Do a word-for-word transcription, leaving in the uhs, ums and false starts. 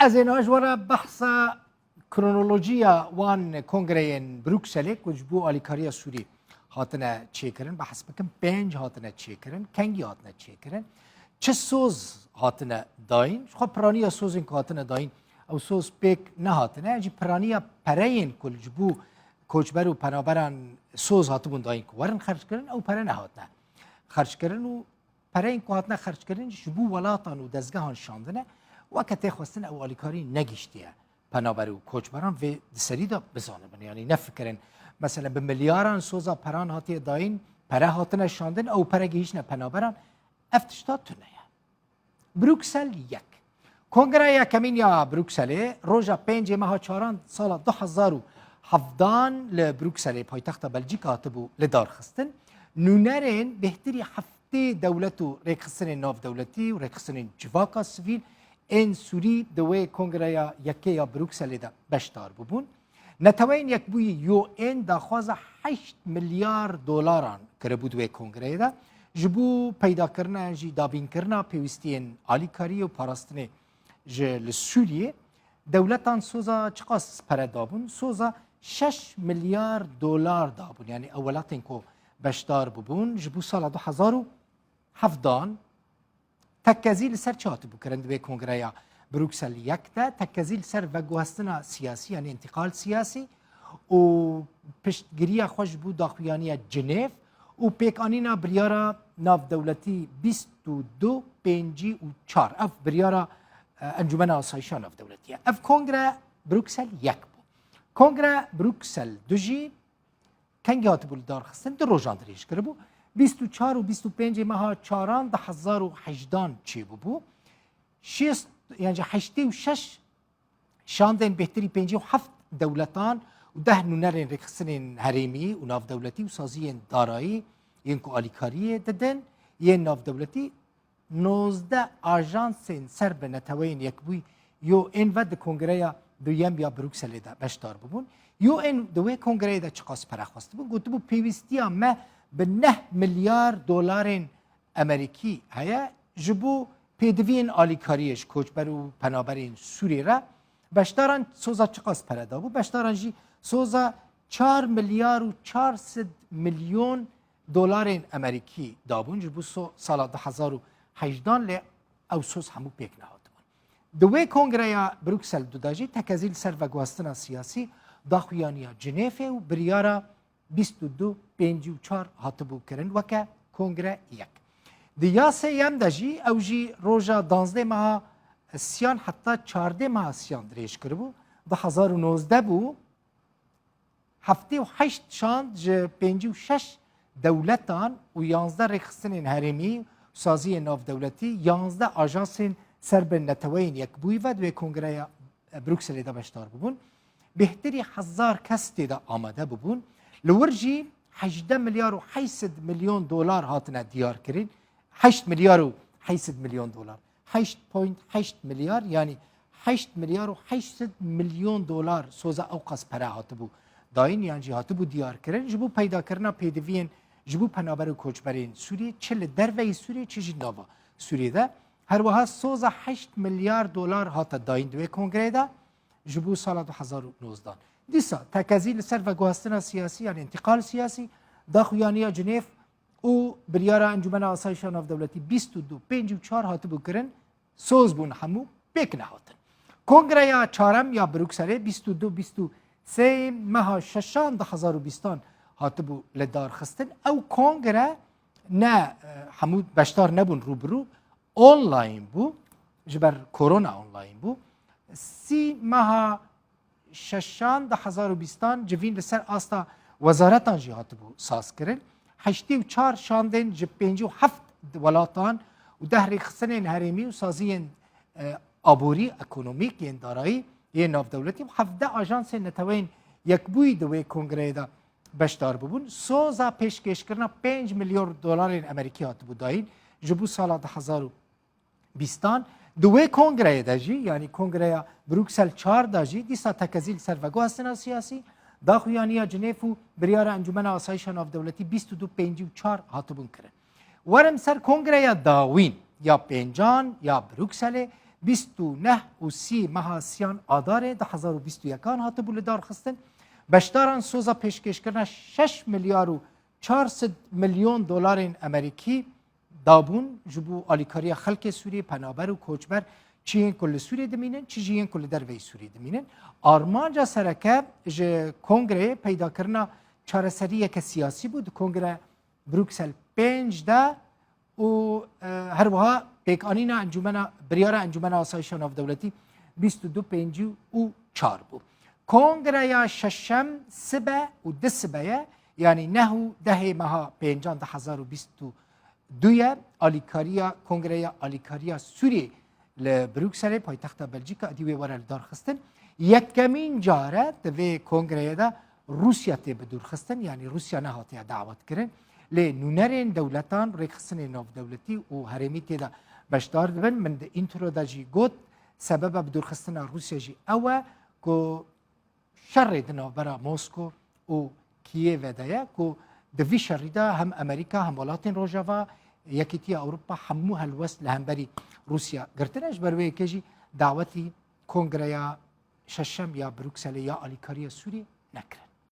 Ez ê niha ji we re behsa kronolojiya wan kongreyên Brukselê ku ji bo alîkariya Sûrî hatine çêkirin, behs bikim, pênc hatine çêkirin, kengî hatine çêkirin, çi soz hatine dayîn, ji xwe piraniya sozên ku hatine dayîn, ew soz pêk nehatine, jî piraniya pereyên ku ji bo koçber û penaberan soz hatibûn dayîn ku werin xerckirin, ew pere nehatine xerckirin û pereyên ku hatine xerckirin ji bo welatan û dezgehan şandine, weke tê xwestin ew alîkarî negihîştiye penaber û koçberan. Vê di serî de bizanibin, yanî nefikirin, meselen, bi milyaran soza peran hatiye dayîn, pere hatine şandin, ew pere gihîştine penaberan, ev tişta tune ye. Bruksel yek. Kongreya yekemîn ya Brukselê roja pêncê meha çaran sala du hezar û hevdan li Brukselê, paytexta Belcîka, hatibû lidarxistin. Nûnerên bêhtirî heftê dewlet û rêkxistinên navdewletî û rêkxistinên civaka sivîl ên Sûrî di wê kongreya yekê ya Brukselê de beşdar bûbûn. Neteweyên Yekbûyî, U N, daxwaza heşt milyar dolaran kiribû di wê kongreyê de, ji bo peydakirina yan jî dabînkirina pêwîstiyên alîkariyê û parastinê ji li Sûriyê. Dewletan soza çiqas pere dabûn? Soza şeş milyar dolar dabûn. Yanî ew welatên ku beşdar bûbûn ji bo sala du hezar û hevdan, tekezî li ser çi hatibû kirin di vê kongreya Bruksel yek de? Tekezî li ser veguhestina siyasî, yanî întiqal siyasî û piştgiriya xwe ji bo daxuyaniya Cinêv û pêkanîna biryara navdewletî bîst û du pêncî û çar. Ev biryara, e, Encûmena Asayişa Navdewletî ye. Ev kongre Bruksel yek bû. Kongre Bruksel du jî kengî hatibû lidarxistin, du rojan dirêj kiribû. Bîst û çar û bîst û pêncê meha çaran du hezar û hejdan çêbûbû. Şêst, yan jî heştê û şeş şandên bêhtirî pêncî û heft dewletan û deh nûnerên rêkxistinên herêmî û navdewletî û saziyên darayî yên ku alîkariyê didin yên navdewletî, nozdeh ajansên ser bi Neteweyên Yekbûyî, U N, ve di kongreya duyem ya Brukselê de beşdar bûbûn. U N di wê kongreyê de çiqas pere xwestibû? Gotibû, pêwîstiya me bi neh milyar dolarên Amerîkî heye ji bo pêdiviyên alîkariyê ji koçber û penaberên Sûriyê re. Beşdaran soza çiqas pere dabû? Beşdaran jî soza çar milyar û çar sed milyon dolarên Amerîkî dabûn ji bo so-, sala du hezar û hejdan, lê ew soz hemû pêk nehatibûn. Di wê kongreya Bruksel du de jî tekezî li ser veguhestina siyasî, daxuyaniya Cinêfê û biryara bîst û du pêncî û çar hatibû kirin weke kongre yek. Di ya sêyem de jî, ew jî roja danzdeh meha siyan heta çardeh meha siyan dirêj kiribû, du hezar û nozdeh bû. Heftê û heşt şand ji pêncî û şeş dewletan û yanzdeh rêkxistinên herêmî û saziyên navdewletî, yanzdeh ajansên ser bi Neteweyên Yekbûyî ve di wê kongreya, e, Brukselê de beşdar bûbûn. Bêhtirî hezar kes tê de amade bûbûn. Li wir jî hejdeh milyar û heşt sed milyon dolar hatine diyar kirin. Heşt milyar û heşt sed milyon dolar. Heşt point heşt milyar, yanî heşt milyar û heşt sed milyon dolar soza ewqas pere hatibû dayîn, yan jî hatibû diyar kirin ji bo peydakirina pêdiviyên ji bo penaber û koçberên Sûriyê, çi li derveyî Sûriyê, çi jî nava Sûriyê de. Her wiha soza heşt milyar dolar hate dayîn di wê kongreyê de ji bo sala du hezar û nozdeh. Dîsa tekezî li ser veguhestina siyasî, yanî întiqal siyasî, daxuyaniya Cinêv û biryara Encûmena Asayişa Navdewletî bîst û du pêncî û çar hatibû kirin, soz bûn, hemû pêk nehatin. Kongreya çarem ya Brukselê bîst û du bîst û sê meha şeşan du hezar û bîstan hatibû lidarxistin. Ew kongre ne, e, hemû beşdar nebûn rû bi rû, online bû, ji ber korona online bû. Sî meha şeşan du hezar û bîstan civîn li ser asta wezaretan jî hatibû sazkirin. Heştê û çar şandên ji pêncî û heft welatan û deh rêkxistinên herêmî û saziyên, e, aborî, ekonomîk, yên darayî, yên navdewletî û hevdeh ajansên Neteweyên Yekbûyî di wê kongreyê de beşdar bûbûn. Soza pêşkêşkirina pênc milyar dolarên Amerîkî hatibû dayîn ji bo sala du hezar û bîstan. Di wê kongreyê de jî, yanî kongreya Bruksel çar de jî, dîsa tekezî li ser veguhestina siyasî, daxuyaniya Cinêv û biryara Encûmena Asayişa Navdewletî bîst û du pêncî û çar hatibûn kirin. Werim ser kongreya dawîn ya pêncan ya Brukselê. bîst û neh û sî meha siyan Adarê du hezar û bîst û yekan hatibû li dar xistin. Beşdaran soza pêşkêşkirina şeş milyar û çar sed milyon dolarên Amerîkî dabûn ji bo alîkariya xelkê Sûriyê, penaber û koçber, çi yên ku li Sûriyê dimînin, çi jî yên ku li derveyî Sûriyê dimînin. Armanca sereke ji kongreyê peydakirina çareseriyeke siyasî bû. Di kongre Bruksel pênc de û, e, her wiha pêkanîna encûmena, biryara Encûmena Asayişa Navdewletî bîst û du pêncî û çar bû. Kongreya şeşem sibe û di sibe ye, yanî neh û dehê meha pêncan du hezar û bîst û du ye, alîkariya, Kongreya Alîkariya Sûriyê li Brukselê, paytexta Belcîka, êdî wê were li dar xistin. Yekemîn car e di vê kongreyê de Rûsya tê bidûrxistin, yanî Rûsya nehatiye dawetkirin. Lê nûnerên dewletan, rêkxistinên navdewletî û herêmî tê de beşdar dibin. Min di intro de jî got, sebeba bidûrxistina Rûsya jî ew e ku şerê di navbera Mosko û Kiyevê de ye ku di vî şerî de hem Amerîka hem welatên Rojava, Yekîtiya Ewropa hemû helwest li hemberî Rûsya girtine. Ji ber wê yekê jî dawetî Kongreya şeşem ya Brukselê ya alîkariya Sûriyê nekirin.